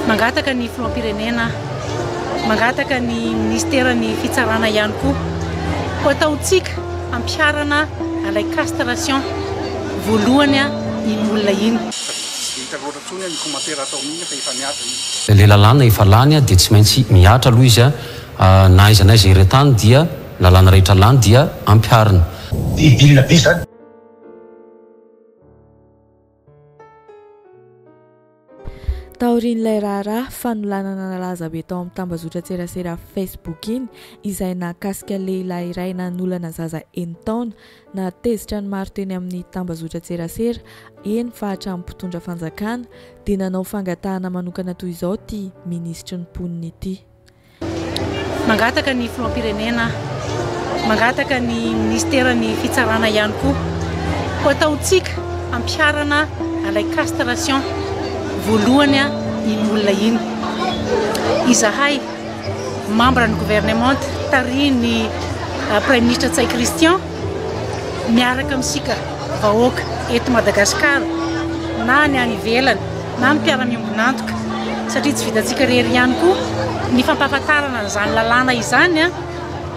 Mangataka ny filoham-pirenena aho, mangataka ny minisiteran'ny fitsarana ihany koa ho ataontsika hampiharana ilay castration voalohany iny olona iny. Tsy dia hitako loatra intsony ny commentaire atao amin'iny fa efa mihatra iny. Ilay lalàna efa lany dia tsy maintsy mihatra aloha izy na aiza na aiza eran-tany dia lalàna rehetra lany dia ampiharina. Debile be zany. Taorian'ilay raharaha fanolanana nalaza be tao amin'ny tambazotran-tserasera Facebook iny, izay nahakasika lehilahy iray nanolana zaza enin-taona, nahatezitra ny maro teny amin'ny tambazotran-tserasera, eny fa hatramin'ny mpitondra fanjakana, dia nanao fangatahana manokana toy izao ity minisitry ny mponina ity. Mangataka ny filoham-pirenena aho, mangataka ny minisiteran'ny fitsarana ihany koa ho ataontsika hampiharana ilay castration voalohany iny olona iny. Izahay membre ny gouvernement tarihin'ny Praiminisitra Ntsay Christian miaraka amintsika vahoaka eto Madagasikara na ny any ivelany na ny mpiara-miombon'antoka satria tsy vitantsika irery ihany koa ny fampahafantarana an'izany lalàna izany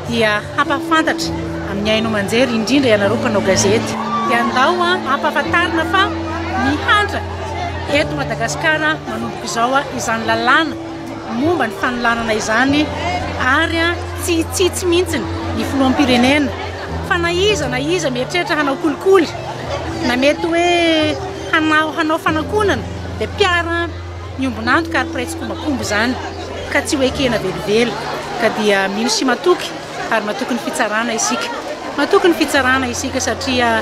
dia hampahafantatra amin'ny haino aman-jery indrindra ianareo mpanao gazety dia andao hampahafantarina fa mihantra eto Madagasikara manomboka izao izany lalàna momba ny fanolanana izany ary tsy hitsitsy mihitsy ny filoham-pirenena fa na iza na iza mieritreritra hanao kolikoly na mety hoe hanao hanao fanakonana dia mpiara miombon'antoka ary mpiray tsikombakomba izany ka tsy ho ekena velively ka dia mino sy matoky ary matoky ny fitsarana isika. Matoky ny fitsarana isika satria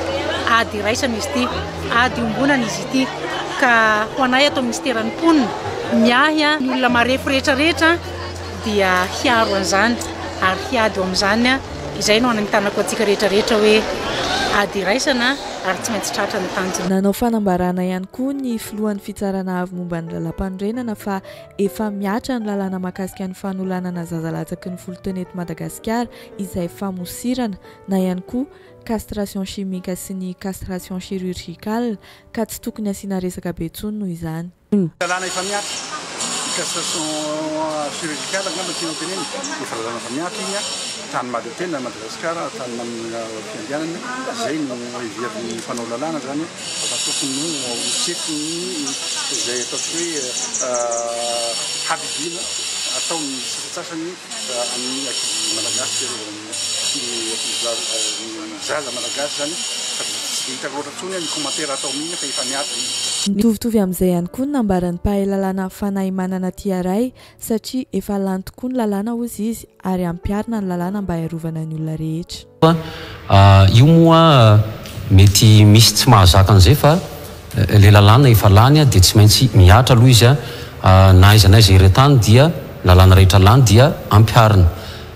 ady iraisana izy ity, ady iombonana izy ity ka ho anay ato amin'ny minisiteran'ny mponina miahy ny olona marefo rehetra rehetra dia hiaro an'izany ary hiady ho amin'izany. Izay no anentanako antsika rehetra rehetra hoe ady iraisana ary tsy maintsy tratra ny tanjona. Nanao fanambarana ihany koa ny filohan'ny Fitsarana avo momba ny lalàmpanorenana fa Efa mihatra ny lalàna mahakasika ny fanolanana zaza latsaky ny folo taona eto Madagasikara izay famosirana na ihany koa castration chimique sy ny castration chirurgicale ka tsy tokony asiana resaka be intsony noho izany. Lalàna efa mihatra, ny castration chirurgicale angamba no tianao tenenina, efa lalàna efa mihatra iny an, tany mahaleo tena Madagasikara, tany manana fiandrianana, izay no heverin'ny mpanao lalàna izany. Fa tokony ho setriny izay ataontsika hoe habibiana ataon'ny sasantsasany amin'ny ankizy malagasy fiarovana ny zaza malagasy izany fa tsy dia hitako loatra intsony ny commentaire atao amin'iny fa efa miady iny. Mitovitovy amin'izay ihany koa ny nambaran'ny mpahay lalàna Fanahimanana Tiaray satria efa lany tokoa ny lalàna hozy izy ary ampiharina ny lalàna mba hiarovana ny olona rehetra. Io moa mety misy tsy mahazaka an'izay fa le lalàna efa lany dia tsy maintsy mihatra aloha izy na aiza na aiza eran-tany dia lalàna rehetra lany dia ampiharina.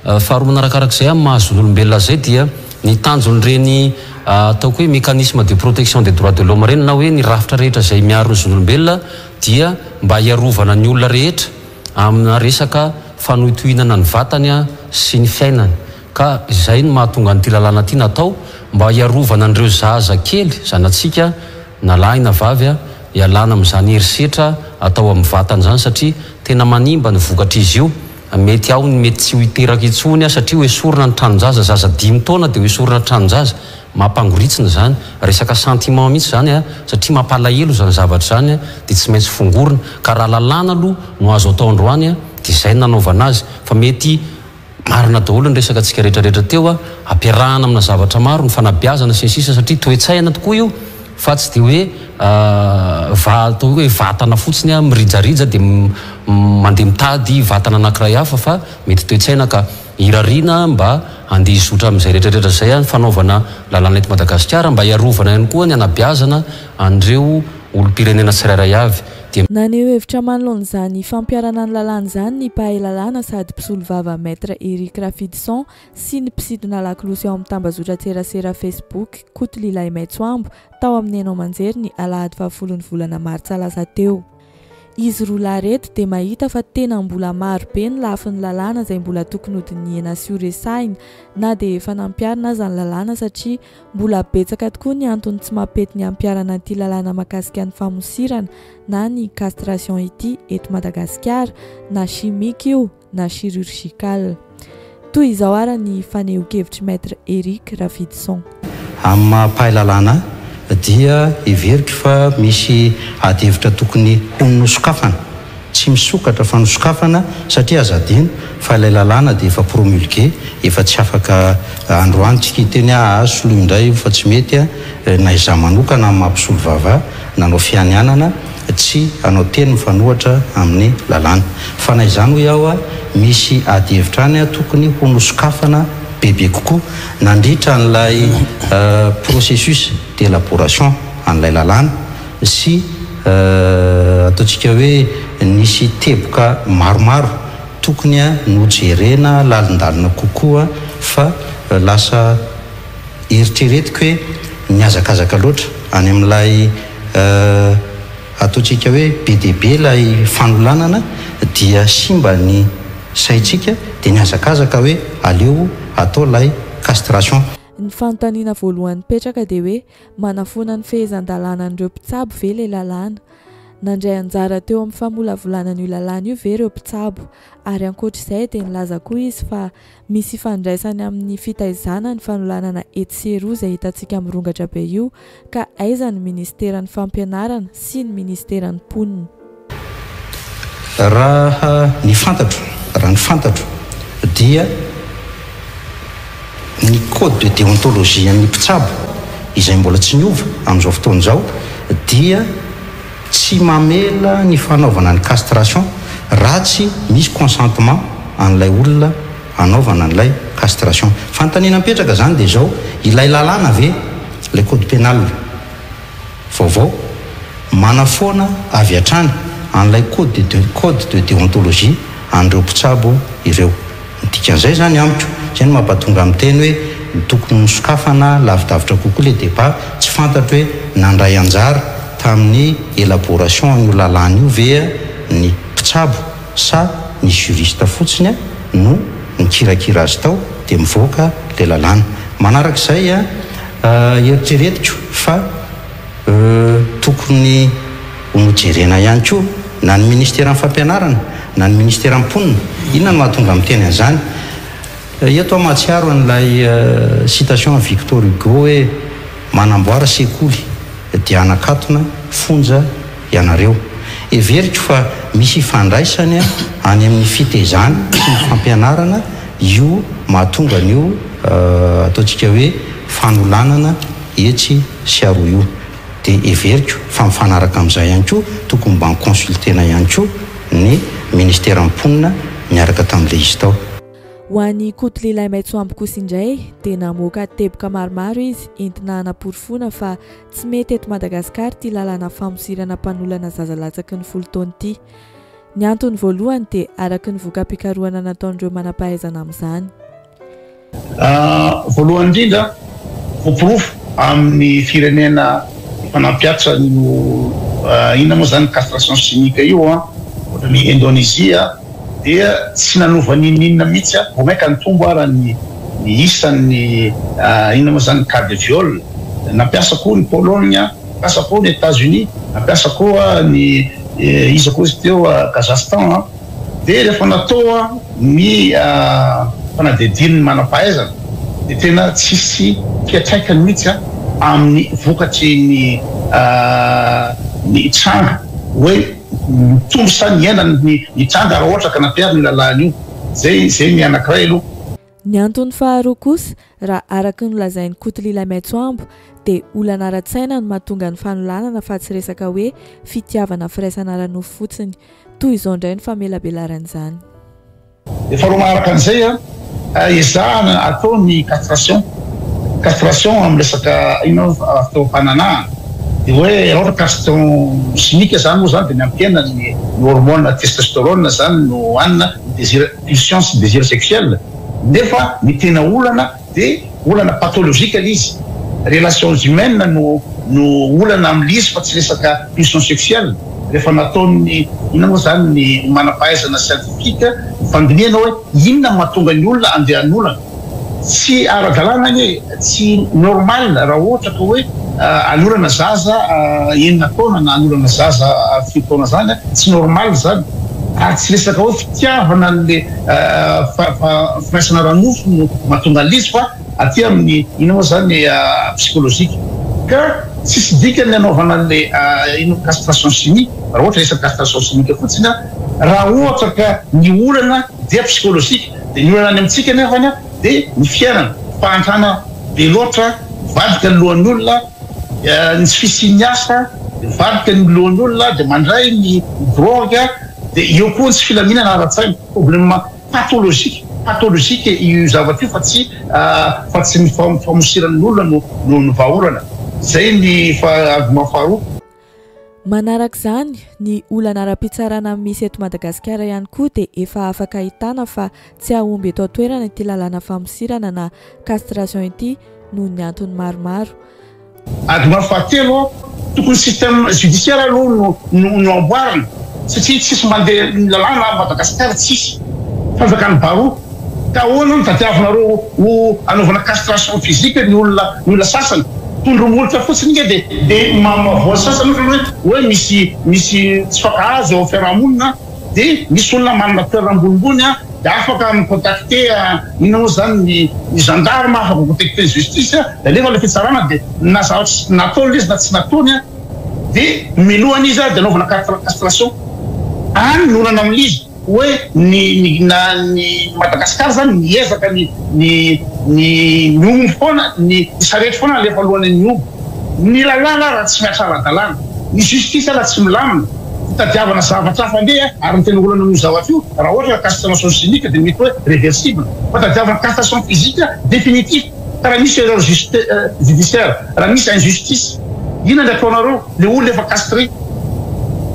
Faharoa manarakarak'izay amin'ny maha zon'olombelona azy izay dia ny tanjon'ireny ataoko hoe mécanisme de protection des droits de l'homme ireny na hoe ny rafitra rehetra izay miaro ny zon'olombelona dia mba hiarovana ny olona rehetra amina resaka fanohitohinana ny vatany sy ny fiainany. Ka izay no mahatonga an'ity lalàna ity natao mba hiarovana an'ireo zaza kely zanatsika na lahy na vavy hialana amin'izany herisetra atao amin'ny vatana izany satria tena manimba ny vokatr'izy io, mety ao ny mety tsy ho hiteraka intsony satria ho esorina ny tranon-jaza, zaza dimy taona dia ho esorina tranon-jaza, mampangoritsina izany, resaka sentiment mihitsy izany satria mampalahelo izany zavatra izany dia tsy maintsy fongorina, ka raha lalàna aloha no azo atao androany dia izay no nanaovana azy fa mety Marina daholo ny resaka tsika rehetra rehetra teo a, ampiarahana amina zavatra maro, ny fanabeazana sy ny sisa satria toe-tsaina tokoa io fa tsy dia hoe va atao hoe vatana fotsiny a mirijarija dia mandeha mitady vatana anakiray hafa fa mety toe-tsaina ka irariana mba handeha hizotra amin'izay rehetra rehetra izay ny fanaovana lalàna eto Madagasikara mba hiarovana ihany koa ny hanabeazana an'ireo olom-pirenena tsirairay avy. Dia. Naneho hevitra manoloana izany fampiharana ny lalàna izany ny mpahay lalàna sady mpisolovava Maître Eric Rafidison sy ny mpisintona lakolosy ao amin'ny tambazotran-tserasera Facebook Koto Lilahy Maitsoambo tao amin'ny haino aman-jery ny alahady fahafolon'ny volana martsa lasa teo. Izy roa lahy ireto dia mahita fa tena mbola maro be ny lafiny lalàna izay mbola tokony hodinihina sy horesahina na dia efa nampiharina aza ny lalàna satria mbola betsaka tokoa ny antony tsy mampety ny hampiharana ity lalàna mahakasika ny famosirana na ny castration ity eto Madagasikara na chimique io na chirurgical. Toy izao ara ny fanehoan-kevitr'i Maître Eric Ravidison. Amin'ny maha mpahay lalàna ahy dia heveriko fa misy ady hevitra tokony ho nosokafana, tsy misokatra fa nosokafana satria aza adino fa ilay lalàna dia efa promulgué, efa tsy afaka androany tsika hiteny hoe aa soloy indray io fa tsy mety na izaho manokana amin'ny maha mpisolovava ahy nanao fianianana tsy hanao teny mifanohatra amin'ny lalàna. Fa na izany hoy aho, misy ady hevitra any tokony ho nosokafana bebe kokoa nandritra an'ilay processus d'élaboration an'ilay lalàna sy ataontsika hoe nisy teboka maromaro tokony nojerena lalindalina kokoa fa lasa eritreretiko hoe nihazakazaka loatra any amin'ilay ataontsika hoe be dia be ilay fanolanana dia simba ny saintsika dia nihazakazaka hoe aleo atao ilay castration. Ny fanontaniana voalohany mipetraka dia hoe manafoana ny fehezan-dalànan'ireo mpitsabo ve ilay lalàna? Nandray anjara teo amin'ny famolavolana an'io lalàna io ve ireo mpitsabo? Ary ankoatra izay dia nilaza koa izy fa Misy ifandraisany amin'ny fitaizana ny fanolanana etsy sy eroa izay hitantsika mirongatra be io ka aiza ny minisiteran'ny fampianarana sy ny minisiteran'ny mponina. Raha ny fantatro, raha ny fantatro dia ny code de déontologie an'ny mpitsabo izay mbola tsy niova amin'izao fotoana izao dia Tsy mamela ny fanaovana ny castration raha tsy misy consentement an'ilay olona anaovana an'ilay castration. Fanontaniana mipetraka izany dia izao, ilay lalàna ve, ilay code pénal vaovao, manafoana avy hatrany an'ilay code de code de déontologie an'ireo mpitsabo ireo? Ny dikan'izay izany amiko, izay no mampatonga miteny hoe tokony nosokafana lavidavitra kokoa ilay débat, tsy fantatro hoe nandray anjara tamin'ny élaboration an'io lalàna io ve ny mpitsabo sa ny juriste fotsiny no nikirakira azy tao dia mivoaka ilay lalàna. Manarak'izay, eritreretiko fa Tokony ho nojerena ihany koa na ny ministeran'ny fampianarana na ny ministeran'ny mponina. Inona no mahatonga miteny an'izany? Eto aho mahatsiaro an'ilay citation an'i Victor Hugo hoe manamboara sekoly dia hanakatona fonja ianareo. Heveriko fa misy ifandraisany any amin'ny fitezana sy ny fampianarana io mahatonga an'io ataontsika hoe fanolanana etsy sy aroa io dia heveriko fa mifanaraka amin'izay ihany koa tokony mba ni-consulter-na ihany koa ny ministeran'ny mponina niaraka tamin'ilay izy tao. Ho an'i Koto lehilahy maitsoambo kosa indray dia namoaka teboka maromaro izy entina hanaporofoana fa tsy mety eto Madagasikara ity lalàna famosirana mpanolana zaza latsaky ny folo taona ity. Ny antony voalohany dia araka ny voka-pikarohana nataon'ireo manam-pahaizana amin'izany. Voalohany indrindra, voaporofo amin'ny firenena efa nampihatra an'io inona moa izany castration chimique io an, ohatran'i Indonesia dia tsy nanova n'inon'inona mihitsy an, vao mainka nitombo ara ny isan'ny inona moa izany cas de viol, nampiasa koa ny Pologne, nampiasa koa ny Etats Unis, nampiasa koa ny iza koa izy teo Kazakhstan an. Dia rehefa natao ny fanadihadian'ny manam-pahaizana dia tena tsisy fiantraikany mihitsy amin'ny vokatry ny ny tranga hoe mitombo sa mihena ny tranga raha ohatra ka nampiharina io lalàna io. Izay izay ny anankiray aloha. Ny antony faharoa kosa, raha araka ny nolazain'i Koto Lilamaitsoambo, dia olana ara-tsaina no mahatonga ny fanolanana fa tsy resaka hoe fitiavana firaisana ara-nofo fotsiny. Toy izao indray ny famelabelaran'izany. Dia faharoa manaraka an'izay, ezahana atao ny castration, castration amin'ny resaka inona fitaovam-pananahana, dia hoe raha ohatra castration chimique izany moa izany dia ny hampihena ny hormone testosterone izany no hanina, ny désir, pulsion sy désir sexuel, nefa ny tena olana dia olana pathologique ilay izy, relations humaines no no olana amin'ilay izy fa tsy resaka pulsion sexuelle. rehefa nataon'ny inona moa izany ny manam-pahaizana scientifique ny fandinihana hoe inona no mahatonga ny olona andeha hanolana. Tsy ara-dalàna anie, tsy normal raha ohatra ka hoe hanolana zaza enina taona na hanolana zaza fito taona izany, tsy normal izany. Ary tsy resaka hoe fitiavana an'le firaisana ara-nofo no mahatonga an'le izy fa aty amin'ny inona moa izany psychologique. Ka tsisy dikany ny hanaovana an'le inona castration chimique raha ohatra resaka castration chimique fotsiny raha ohatra ka ny olana dia psychologique. Dia ny olana any amintsika anefany dia ny fiainana, fahantrana be loatra, mivadika ny lohan'ny olona, ny tsy fisian'ny asa, mivadika ny lohan'ny olona dia mandray ny drogue, dia eo koa ny tsy filaminana ara-tsaina, problème pathologique, pathologique io zavatra io fa tsy fa tsy ny famosiran'ny olona no no vahaolana. Izay ny argument faharoa. Manaraka izany, ny olana ara-pitsarana misy eto Madagasikara ihany koa dia efa afaka ahitana fa tsy hahomby eto an-toerana ity lalàna famosirana na castration ity noho ny antony maromaro. Argument fahatelo, tokony système judiciaire aloha no no amboarina satria tsisy mandeha ny lalàna à Madagascar tsisy fanjakan'ny baroa. Ka ahoana no tadiavinareo ho anaovana castration physique ny olona ny olona sasany? Tondro molotra fotsiny nge de de mahavoa ny sasany ohatra hoe hoe misy misy tsy fankahazo eo amin'ny fiarahamonina de misy olona manana toerana ambonimbony an de afaka mi contacter inona moa zany ny ny gendarme afaka mi contacter ny justice de alefa le fitsarana de na zavatra nataony le izy na tsy nataony an de melohana izy an de anaovana castration any ny olana amin'izy. Hoe ny ny na ny Madagascar zany miezaka ny ny ny ny omby foana ny sarety foana alefa alohany ny omby. Ny lalàna raha tsy mihatra ara-dalàna, ny justice raha tsy milamina, fitadiavana zavatra hafa andeha ary ny tena olana amin'io zavatra io raha ohatra ka castration chimique dia mety hoe reversible fa tadiavana castration physique définitif ka raha misy erreur judiciaire, raha misy injustice inona ny ataonareo? Le olona efa castré.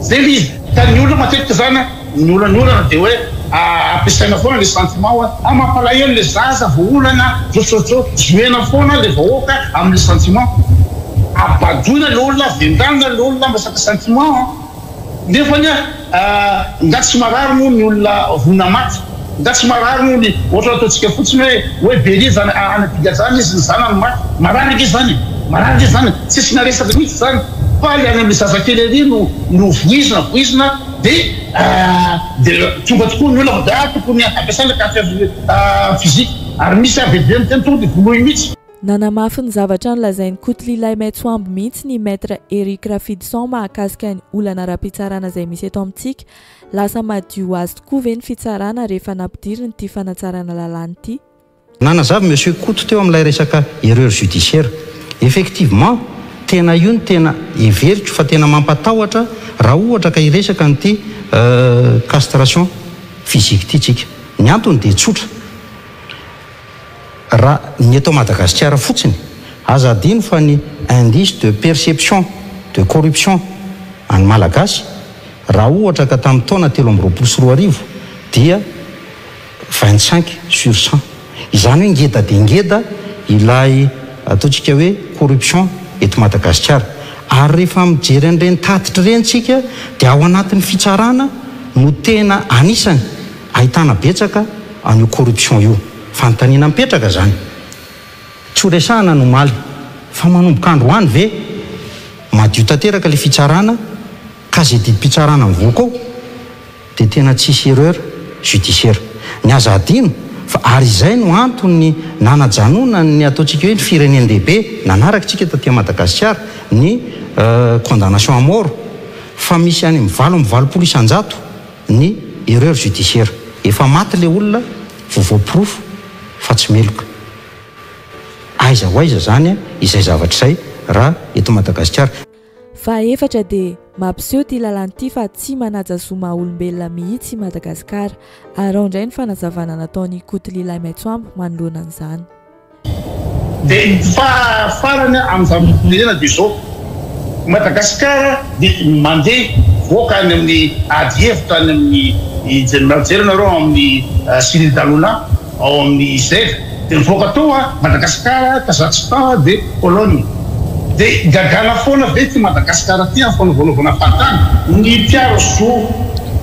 Zay le izy. Ka ny olona matetika zany an, ny olana ny olana de hoe ampiasaina foana le sentiment hoe ah mampalahelo le zaza voaolana jojojo, jouer-na foana le vahoaka amle sentiment. Abadoina le olona, vendanina le olona am resaka sentiment an. Nefa anie nga tsy marary moa ny olona vonoina maty? Nga tsy marary moa ny ohatra ataontsika fotsiny hoe hoe Beriza any am-pigajana izy ny zanany maty, marary ange zany e! Marary ange zany e! Tsy asiana resaka mihitsy zany fa le any amle zazakely ary no no voizina voizina de de tonga tokoa ny olona fa de ah tokony ampiasaina carte physique ary misy ary be dia be miteny tonga de vonoy mihitsy. Nanamafy ny zavatra nolazain'i Kotolilahy Maitsoambo mihitsy ny Maître Eric Rafidison mahakasika ny olana ara-pitsarana izay misy eto amintsika. Lasa madio ho azy tokoa ve ny fitsarana rehefa nampidirina ity fanatsarana lalàna ity? Nanazava Monsieur Koto teo amin'ilay resaka erreur judiciaire. Effectivement, tena io no tena heveriko fa tena mampatahotra raha ohatra ka hiresaka an'ity castration physique ity tsika. Ny antony dia tsotra. Raha ny eto Madagasikara fotsiny, aza adino fa ny indice de perception de corruption an'ny Malagasy, raha ohatra ka tamin'ny taona 2023 dia 25 sur 100. Izany hoe ngeda dia ngeda ilay ataontsika hoe corruption eto Madagasikara. Ary rehefa mijery an'ireny tatitra ireny tsika dia ao anatin'ny fitsarana no tena anisany ahitana betsaka an'io corruption io. Fanontaniana mipetraka zany. Tsy ho resahana ny omaly fa manomboka androany ve madio tanteraka le fitsarana ka ze didim-pitsarana mivoaka ao dia tena tsisy erreur judiciaire. Ny aza adino fa ary izay no antony nanajanonany ny ataontsika hoe ny firenen-dehibe nanaraka tsika taty Madagasikara ny condamnation à mort fa misy any amin'ny 88% ny erreur judiciaire. Efa maty le olona vao voaporofo fa tsy meloka. Aiza ho aiza zany izay zavatra izay raha eto Madagasikara. Fahaefatra dia mampiseho ity lalàna ity fa tsy manaja zo maha olombelona mihitsy i Madagasikara. Araho indray ny fanazavana nataon'i Kotolilahy Maitsoambo manoloana an'izany. Dia ny farany amin'ny zava-pirenena dia izao, Madagasikara dia mandeha mivoaka any amin'ny ady hevitra any amin'ny mijery nareo ao amin'ny Cyril Hanouna ao amin'ny IZ dia mivoaka tao Madagasikara, Kazakhstan dia Pologne. Dia gagana foana ve ity Madagasikara ity amin'ny fanaovanaovana fahatany? Ny mpiaro zo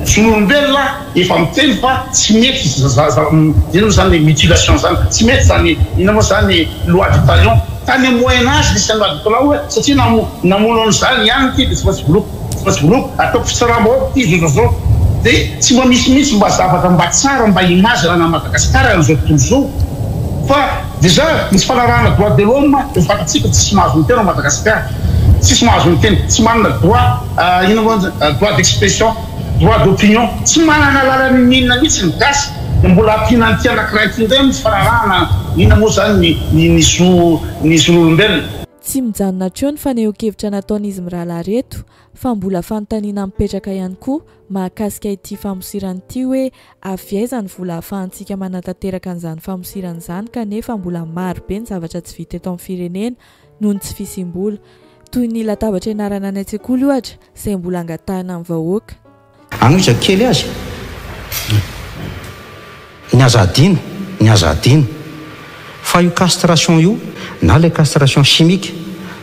zon'olombelona efa miteny fa tsy mety inona moa zany mutilation zany, tsy mety zany inona moa zany loi du talion. Tany amin'ny moyen age nisy an'i loi du talion hoe satria namono an'izany ihany ity dia tsy maintsy vonoiko, tsy maintsy vonoiko, ataoko fitsaram-bahoaka ity zao zao zao. Dia tsy mba misy mihitsy mba zavatra mba tsara mba image an'i Madagasikara amin'izao tontolo izao fa Déjà ny tsy fanarahana droit de l'homme dia fantatsika tsisy mahazo miteny ao Madagascar, tsisy mahazo miteny, tsy manana droit inona moa droit d'expression, droit d'opinion, tsy manana alalana n'inona mihitsy ny gasy dia mbola ampiana an'ity anakiray ity indray ny tsy fanarahana inona moa zany ny ny zo ny zon'olombelona. Tsy mijanona hatreo ny fanehoan-kevitra nataon'izy mirahalahy ireto fa mbola fanontaniana mipetraka ihany koa mahakasika ity famosirana ity hoe avy aiza ny vola ahafahantsika manatanteraka an'izany famosirana izany kanefa mbola maro be ny zavatra tsy vita eto amin'ny firenena noho ny tsy fisiam-bola. Toy ny latabatra ianarana any an-tsekoly ohatra izay mbola angatahina amin'ny vahoaka. Anohizako kely azy. Ny aza adino, ny aza adino fa io castration io na ilay castration chimique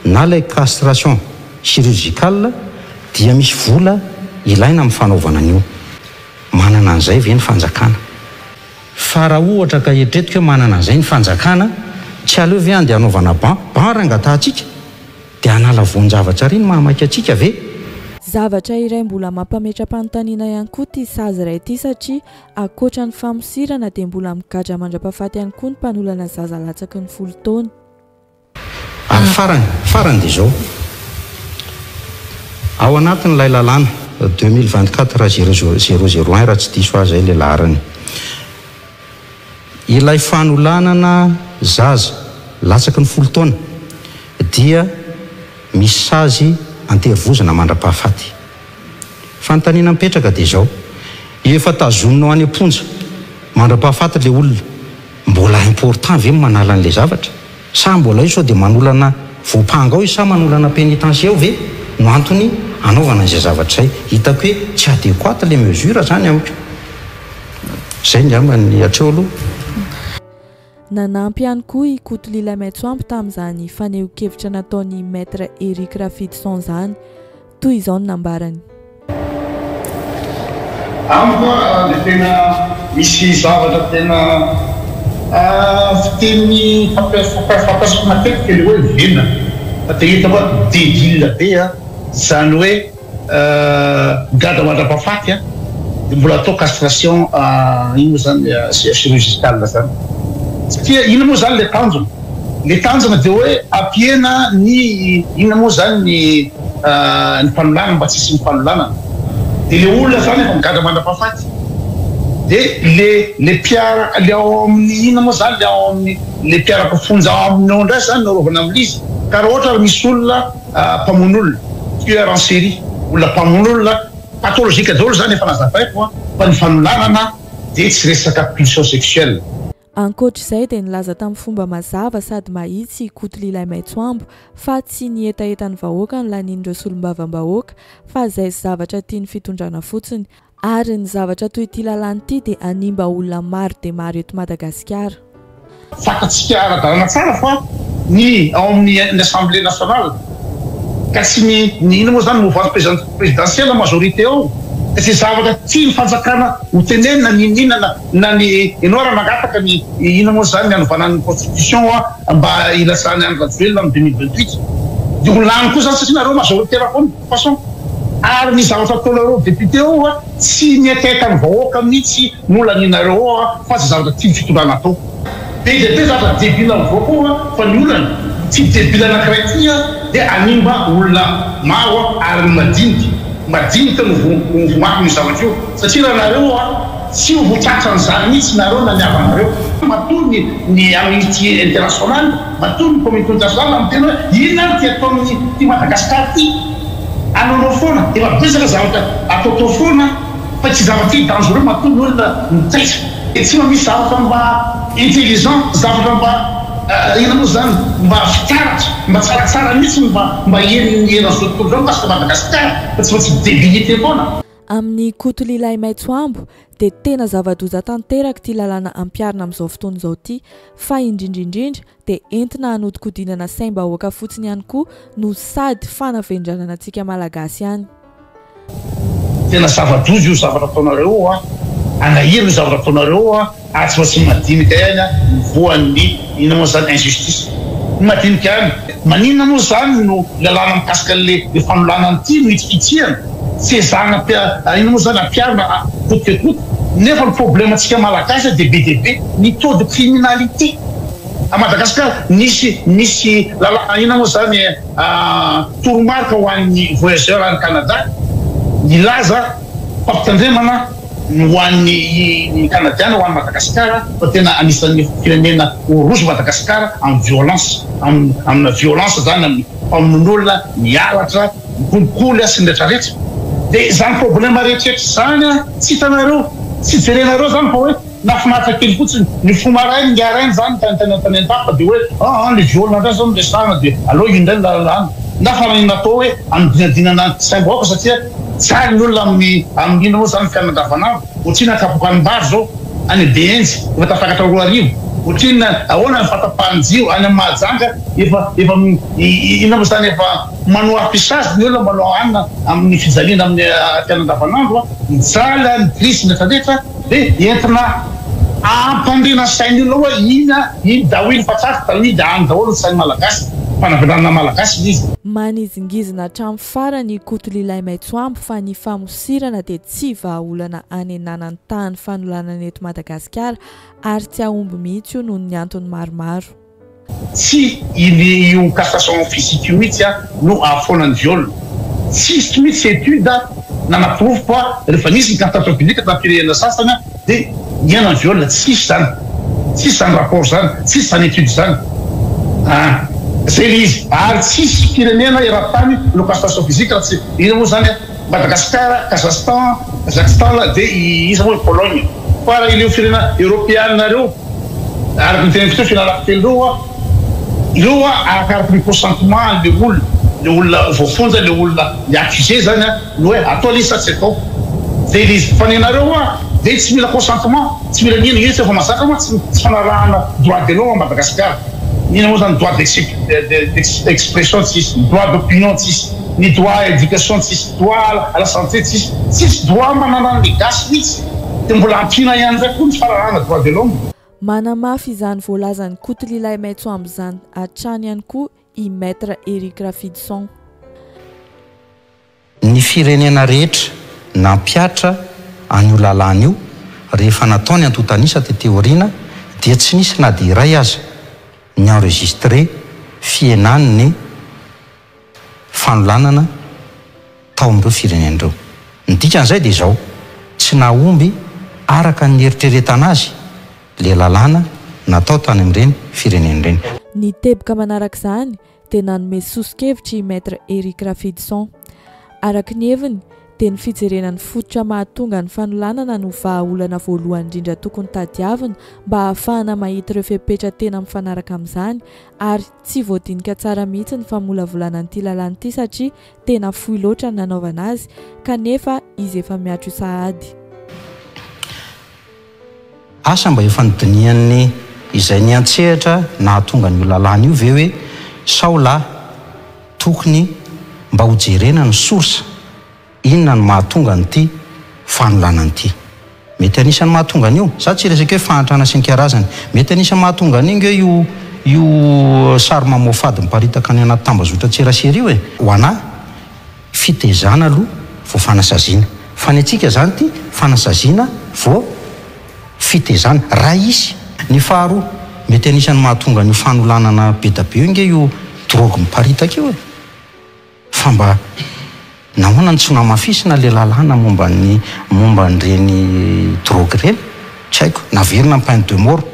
na ilay castration chirurgicale dia misy vola ilaina amin'ny fanaovana an'io. Manana an'izay ve ny fanjakana? Fa raha ohatra ka eritreretiko hoe manana an'izay ny fanjakana, tsy aleo ve andeha hanaovana ban? Ban raha angatahantsika? Dia hanala voan-javatra àry ny mahamaika antsika ve? Zavatra iray mbola mampametra-panontaniana ihany koa ity sazy iray ity satria ankoatra ny famosirana dia mbola migadra mandra-pahafaty ihany koa ny mpanolana zaza latsaky ny folo taona. Ary farany, farany dia izao, ao anatin'ilay lalàna 2024 0001 raha tsy diso aho izay ilay laharany, Ilay fanolanana zaza latsaky ny folo taona dia misy sazy an-terivozona mandra-pahafaty. Fanontaniana mipetraka dia izao, efa tazoninao any am-ponja mandra-pahafaty ilay olona, mbola important ve ny manala an'ilay zavatra? Sa mbola io sao dia manolana voampanga ao izy sa manolana pénitencier ao ve no antony anaovana izay zavatra izay? Hitako hoe tsy adéquate ilay mesure izany amiko. Izay angamba ny hatreo aloha. Nanampy ihany koa i Koto Lilamaitsoambo tamin'izany fanehoan-kevitra nataon'i Maître Eric Rafidison izany. Toy izao ny nambarany. Amiko dia tena misy zavatra tena fiteny fampiasako matetika ilay hoe vena fa dia hitako hoe debile be izany hoe Gadra mandrapahafaty a, dia mbola atao castration inona moa zany chirurgicale zany. Satria inona moa zany le tanjona? Le tanjona dia hoe ampihena ny inona moa zany ny ny fanolanana mba tsy hisian'ny fanolanana. Dia le olona zany efa migadra mandrapahafaty. Dia le le mpiara le ao amin'ny inona moa zany le ao amin'ny le mpiaraka fonja ao aminy ao indray zany no arovana amin'izy. Ka raha ohatra ary misy olona mpamono olona, tueur en série, olona mpamono olona, pathologique daholo izany efa nazavaiko an, fa ny fanolanana dia tsy resaka pulsion sexuelle. Ankoatra izay dia nilaza tamin'ny fomba mazava sady mahitsy i Koto Lilaimaitsoambo fa tsy ny hetahetan'ny vahoaka no lanian'ireo solombavambahoaka fa izay zavatra tian'ny fitondrana fotsiny Ary ny zavatra toy ity lalàna ity dia hanimba olona maro dia maro eto Madagasikara. Fantatsika ara-dalàna tsara fa ny ao amin'ny ny Assemblée nationale ka tsy ny ny inona moa izany mouvance présidentielle majorité ao ka izay zavatra tian'ny fanjakana ho tenenina n'inon'inona na na ny ianao raha mangataka ny inona moa izany ny hanovana ny constitution mba hilatsahan'i Andry Rajoelina amin'ny 2028 dia ho lany koa izany satria nareo majoritaire foana. Façon ary ny zavatra ataonareo député ao a tsy ny hetahetan'ny vahoaka mihitsy no lanianareo ao a fa ze zavatra tian'ny fitondrana atao. Be dia be zavatra debile mivoaka ao a fa ny olana ity debile anakiray ity a dia hanimba olona maro a ary ny madinika madinika no vo vomatin'io zavatra io satria raha nareo a tsy ho tratran'izany mihitsy nareo na ny havanareo. Matoa ny ny amnistie internationale Matoa ny communauté internationale miteny hoe inona ary ity ataon'ny ity Madagascar ity? Anaonao foana, efa betsaka zavatra ataotao foana fa ity zavatra ity dangereux matoa ny olona mitaitra. Tsy mba misy zavatra mba intelligent, zavatra mba inona moa izany, mba fitaratra, mba tsaratsara mihitsy mba mba henon'ny eran'izao tontolo izao mikasika Madagascar fa tsy maintsy debilité foana. Amin'i Koto Lilahy Maitsoambo dia tena zava-doza tanteraka ity lalàna ampiharina amin'izao fotoana izao ity fa indrindra indrindra dia entina hanodikodinana saim-bahoaka fotsiny ihany koa no sady fanavendranana antsika Malagasy ihany. Tena zava-doza io zavatra ataonareo io an! Anahira io zavatra ataonareo io an! Ary tsy maintsy madinika ihany an ny voan'ny inona moa zany injustice. Ny madinika ihany. Maninona moa zany no lalàna mikasika an'le le fanolanana ity no hitsikitsiana? Tsy ezahana ampia inona moa zany ampiharina coute que coute. Nefa ny problème antsika malagasy dia be dia be ny taux de criminalité à Madagascar. Nisy nisy lalàna inona moa zany toromarika ho an'ny voyageur any Canada nilaza fampitandremana ho an'ny Kanadiana ho an'i Madagasikara fa tena anisan'ny firenena au rouge Madagasikara amin'ny violence amina violence zany amin'ny famonoan'olona, ny halatra, ny kolikoly sy ny retraretra. Dia izany problème rehetraretra izany tsy hitanareo, tsy jerenareo zany fa hoe Nahafinaritra kely fotsiny. Nifoha maraina ingahy rainy zany tany tany tany an-tafo fa dia hoe aa le viol ndray zao no resahana dia aleo io indray no lalàna. Na fa natao hoe anodinadinana saim-bahoaka satria tsara ny olona amin'ny amin'ny inona moa zany fiainana andavanandro. Ohatr'inona kapoakan'bary zao any Behenjy efa tafakatra 2000. Ohatr'inona ahoana ny fahatapahan-jiro any Mahajanga efa efa inona moa zany efa manao affichage ny olona manao anona amin'ny fijaliana amin'ny fiainana andavanandro. Mijaly ny crise retraretra. Dia entina hampandriana sain'ny olona hoe iny an, iny daholo iny fa tsara daholo iny dia any daholo ny sain'ny Malagasy, fanavendranana Malagasy ilay izy. Manizingizina hatramin'ny farany i Koto Lilahimaitsoambo fa ny famosirana dia tsy vahaolana hanenana ny tahan'ny fanolanana eto Madagasikara ary tsy hahomby mihitsy io noho ny antony maromaro. Tsy iny io castration physique io mihitsy no ahafoana ny viol. Tsisy mihitsy étude nanaporofo fa rehefa nisy ny castration physique tamin'ny firenena sasany dia nihena ny viol. Tsisy izany. Tsisy izany rapport izany. Tsisy izany étude izany. Ah. Zay le izy. Ary tsisy firenena eran-tany no castration physique raha tsy inona moa izany. Madagascar, Kazakhstan, Kazakhstan dia i iza moa i Pologne. Fa raha ireo firenena Eoropeana ireo, araka ny teneniko teo firenena anankitelo ireo an, ireo an arakaraky ny consentement an'ilay olona, ilay olona voafonja, ilay olona mi-accuser zany an, ny hoe atao ilay izy sa tsy atao. Zay ilay izy. Fa ny anareo an, dia tsy mila consentement, tsy mila n'inona, io tsy efa mazaka mantsy tsy fanarahana droit de l'homme à Madagascar. Inona moa zany droit d'expression tsisy, droit d'opinion tsisy. Ny droit à éducation tsisy, droit à la santé tsisy, tsisy droit manana an'le gasy mihitsy, de mbola ampiana ihany ndray koa ny fahalalana droit de l'homme. Manamafy izany voalazan'i Koto Lilahimaitso amin'izany hatrany ihany koa i Maître Eric Rafidison. Ny firenena rehetra nampihatra an'io lalàna io rehefa natao ny antontan'isa tety aoriana dia tsy nisy na dia iray aza ni-enregistrer fihenan'ny fanolanana tao amin'ireo firenena ireo. Ny dikan'izay dia izao, tsy nahomby araka ny nieritreretana azy ilay lalàna natao tany amin'ireny firenena ireny. Ny teboka manaraka izany dia nanome soso-kevitra i Maître Eric Rafidison. Araka ny heviny dia ny fijerena ny fototra mahatonga ny fanolanana no vahaolana voalohany indrindra tokony tadiavina mba hahafahana mahita ireo fepetra tena mifanaraka amin'izany ary Tsy voadinika tsara mihitsy ny famolavolana an'ity lalàna ity satria tena fohy loatra ny nanaovana azy kanefa izy efa miatro sahady. Asa mba efa nodinihan'ny izay niantsehatra nahatonga an'io lalàna io ve hoe sao lahy tokony mba hojerena ny source Inona no mahatonga an'ity fanolanana ity? Mety anisan'ny mahatonga an'io, za tsy hiresaka hoe fahantrana sy ny karazany, mety anisan'ny mahatonga an'io nge io io sary mamoafady miparitaka any anaty tambazotran-tserasera io e! Ho anà, fitezana aloha vao fanasaziana. Fa ny antsika zany ity fanasaziana vao fitezana. Raha hisy. Ny faharoa, mety anisan'ny mahatonga an'io fanolanana bedabe io nge io drogue miparitaka io e! Fa mba nahoana no tsy nohamafisina le lalàna momba ny momba an'ireny drogue ireny? Tsy haiko. Naverina ny peine de mort.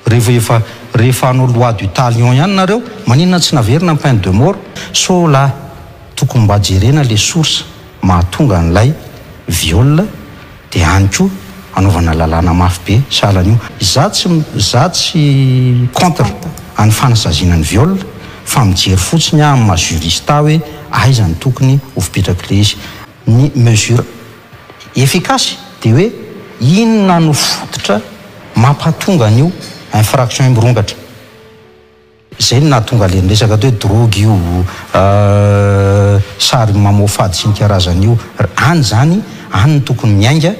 Rehefa efa rehefa hanao loi du talion ihany nareo, maninona tsy naverina ny peine de mort? Sao lahy tokony mba jerena le source mahatonga an'ilay viol dia any koa anaovana lalàna mafy be sahala an'io. Za tsy za tsy contre any fanasaziana ny viol fa mijery fotsiny aho amin'ny maha juriste ahy hoe aiza no tokony ho fipetrak'ilay izy. Ny mesure. Efficace dia hoe inona no fototra mampatonga an'io infraction io mirongatra. Izay no nahatonga ilay niresaka teo hoe drogue io, sary mamoafady sy ny karazany io. Any izany, any no tokony miainga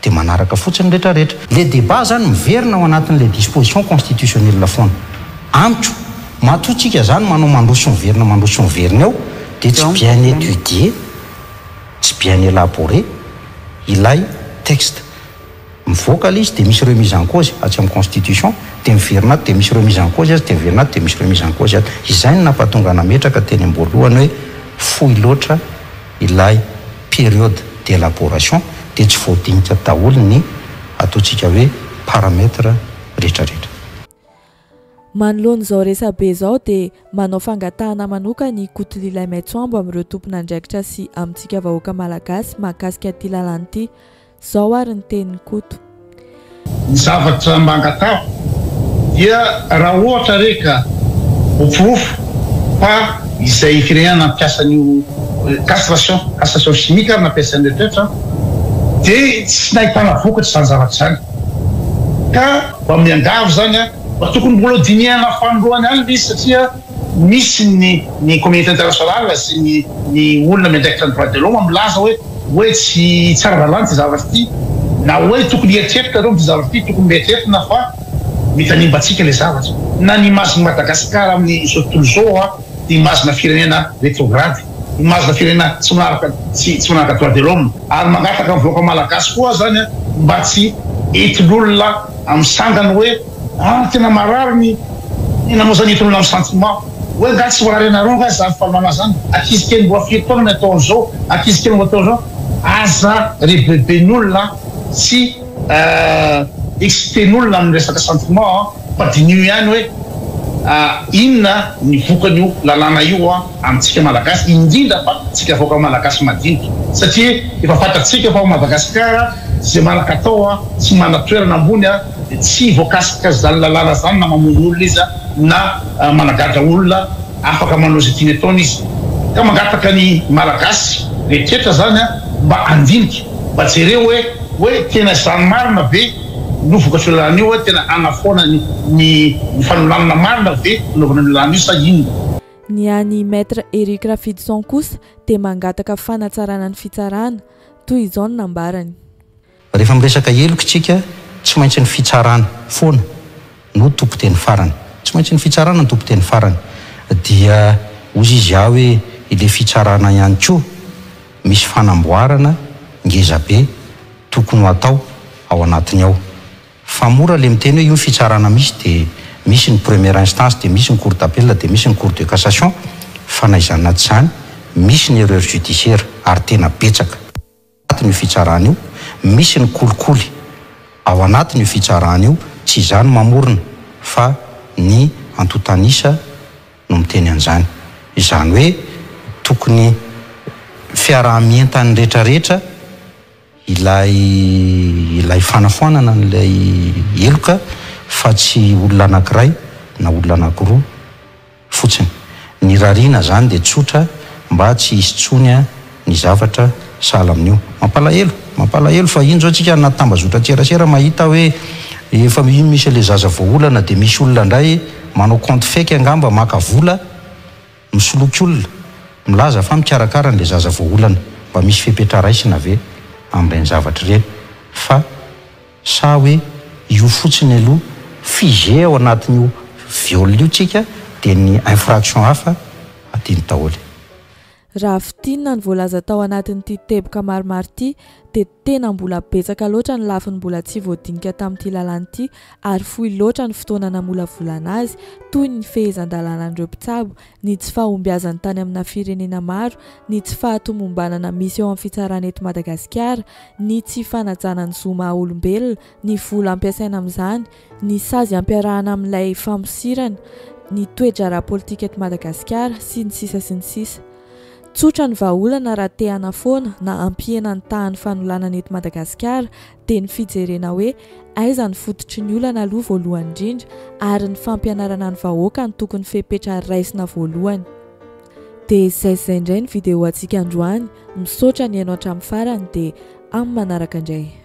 dia manaraka fotsiny ny retraretra. Le débat zany miverina ao anatin'ilay disposition constitutionnelle foana. Amiko, matoa tsika zany manao mandroso miverina mandroso miverina eo dia tsy bien étudié, tsy bien élaboré ilay texte. Mivoaka ilay izy dia misy remise en cause atsy amin'ny constitution, dia miverina ato dia misy remise en cause atsy dia miverina ato dia misy remise en cause ato. Izay no nampatonga nametraka teny am-boalohany hoe fohy loatra ilay période d'élaboration dia tsy voadinika daholo ny ataontsika hoe paramètres rehetrarehetra. Manoloana izao resabe izao dia manao fangatahana manokana i Kotolilay Maitsoambo amin'ireo tompon'andraikitra sy amintsika vahoaka Malagasy mahakasika ity lalàna ity. Zao ary ny tenin'i Koto. Ny zavatra mba angatahako dia raha ohatra re ka voaporofo fa izay firenena nampiasa an'io castration, castration chimique ary nampiasain'ny rehetrarehetra dia tsy nahitana vokatra izany zavatra izany ka mba miangavy izany aho mba tokony mbola ho dinihana fanindroany ihany ilay izy satria misy ny ny communauté internationale sy ny ny olona miandraikitra ny droit de l'homme milaza hoe hoe tsy tsy ara-dalàna ity zavatra ity na hoe tokony hieritreritra nareo amin'ity zavatra ity, tokony mieritreritra fa mety hanimba antsika ilay zavatra. Na ny image-n'i Madagascar amin'izao tontolo izao an, dia image-na firenena rétrograde, image-na firenena tsy manaraka tsy tsy manaraka droit de l'homme. Ary mangataka amin'ny vahoaka malagasy koa aho izany an, mba tsy entin'olona amin'ny sangany hoe ah tena marary ny inona moa izany entin'olona amin'ny sentiment. Hoe nga tsy marary anareo nga zany fahalalana zany? Ankizy kely mbola firy taona ny atao an'izao? Ankizy kely mbola atao an'izao? Aza rebeben'olona sy exciten'olona amin'ny resaka sentiment an, fa diniho ihany hoe inona ny vokan'io lalàna io amintsika Malagasy, indrindra fa tsika vahoaka Malagasy madinika, satria efa fantatsika fa ao Madagasikara izay manan-katao sy manan-toerana ambony dia tsy voakasika zany lalàna zany na mamono olona izy na managadra olona afaka manao izay tiany ataony izy ka mangataka ny malagasy rehetrretra zany mba handinika mba jereo hoe hoe tena izany marina ve no vokatr'io lalàna io hoe tena hanafoana ny ny fanolanana marina ve nanaovana an'io lalàna io sa inona. Ny an'i Maître Eric Rafidison kosa dia mangataka fanatsarana ny fitsarana, toy izao ny nambarany. Rehefa miresaka heloka isika, tsy maintsy ny fitsarana foana no tompon-teny farany. Tsy maintsy ny fitsarana no tompon-teny farany. Dia hozy izy aho hoe ilay fitsarana ihany koa misy fanamboarana ngeza be tokony ho atao ao anatiny ao. Fa mora le miteny hoe io ny fitsarana misy dia misy ny première instance dia misy ny cour d'appel dia misy ny cour de cassation fa na izany na tsy izany misy ny erreur judiciaire ary tena betsaka. anatin'io fitsarana io, misy ny kolikoly ao anatin'io fitsarana io, tsy izaho no mamorona fa ny antontan'isa no miteny an'izany. Izany hoe tokony fiaraha-mientan'ny retraretra ilay ilay fanafoanana an'ilay heloka fa tsy olona anankiray na olona anankiroa. fotsiny. Ny rariana zany dia tsotra mba tsy hisy tsony ny zavatra sahala amin'io. Mampalahelo, mampalahelo fa iny zao tsika anaty tambazotran-tserasera mahita hoe efa iny misy an'le zaza voaolana dia misy olona indray manao compte fake angamba maka vola misoloky olona milaza fa mikarakara an'le zaza voaolana. Mba misy fepetra raisina ve amin'ireny zavatra ireny fa. Sa hoe io fotsiny aloha figé ao anatin'io viol io tsika dia ny infraction hafa adino daholo. Raha fintinina ny voalaza tao anatin'ity teboka maromaro ity dia tena mbola betsaka loatra ny lafiny mbola tsy voadinika tamin'ity lalàna ity ary fohy loatra ny fotoana namolavolana azy toy ny fehezan-dalànan'ireo mpitsabo, ny tsy fahombiazany tany amina firenena maro, ny tsy fahatomombanana misy eo amin'ny fitsarana eto Madagasikara, ny tsy fanajana ny zo maha olombelona, ny vola ampiasaina amin'izany, ny sazy ampiarahana amin'ilay famosirana, ny toe-draharaha politika eto Madagasikara, sy ny sisa sy ny sisa. Tsotra ny vahaolana raha te hanafoana na hampihena ny tahan'ny fanolanana eto Madagasikara dia ny fijerena hoe aiza ny fototry ny olana aloha voalohany indrindra ary ny fampianarana ny vahoaka no tokony fepetra raisina voalohany. Dia izay sy izay indray ny vidéo antsika androany, misaotra nihaino hatramin'ny farany dia. Amin'ny manaraka indray.